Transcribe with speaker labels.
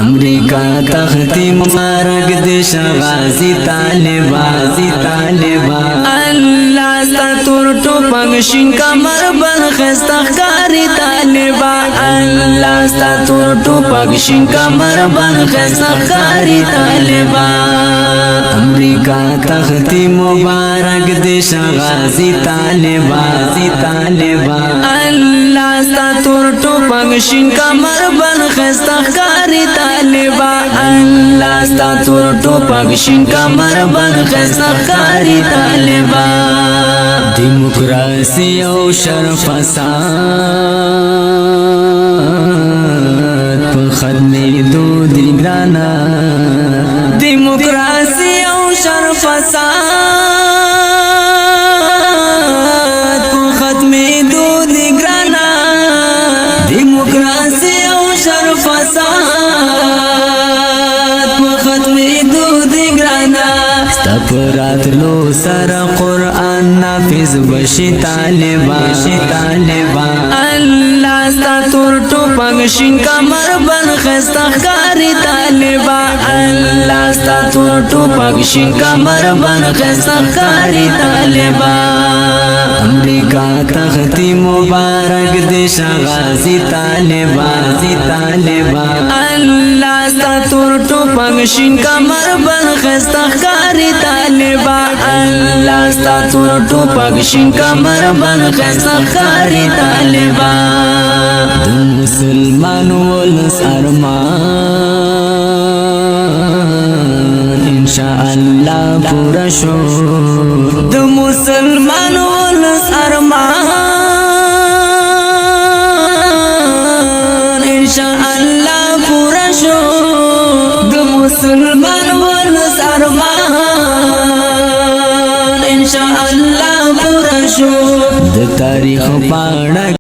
Speaker 1: امریکا تختی مبارک دې شغازی طالبا، طالبا۔
Speaker 2: الله ستا تور ټوپک شین کمر بن خسته ښکاری طالبا۔ الله ستا تور ټوپک شین کمر بن خسته ښکاری طالبا۔
Speaker 1: امریکا تختی مبارک دې شغازی طالبا، طالبا۔
Speaker 2: الله ستا تور ټوپک شین کمر بن خسته ښکاری طالبا۔ الله ستا تور ټوپک شین کمر بن خسته ښکاری طالبا۔
Speaker 1: دیموکراسی او شر فساد په ختمې دو دی ګرانا۔
Speaker 2: دیموکراسی او شر فساد په ختمې دو دی ګرانا۔ دیموکراسی او شر فساد په ختمې دو دی ګرانا۔
Speaker 1: پراتلو سره قرآن نافذ بشي طالبا، طالبا۔
Speaker 2: الله ستا تور ټوپک شین کمر بن خسته ښکاری طالبا۔ الله ستا تور ټوپک شین کمر بن خسته ښکاری طالبا۔
Speaker 1: امریکا تختی مبارک دې شغازی طالبا، طالبا۔
Speaker 2: الله ستا تور ټوپک شین کمر بن خسته ښکاری طالبا۔ الله ستا تور ټوپک شین کمر بن خسته ښکاری طالبا۔
Speaker 1: د مسلمان ولس ارمان ان شاء الله پورا شو۔
Speaker 2: د مسلمان ولس ارمان ان شاء الله پورا شو۔ د مسلمان ولس ارمان ان شاء الله پورا شو۔
Speaker 1: د تاریخ پاڼه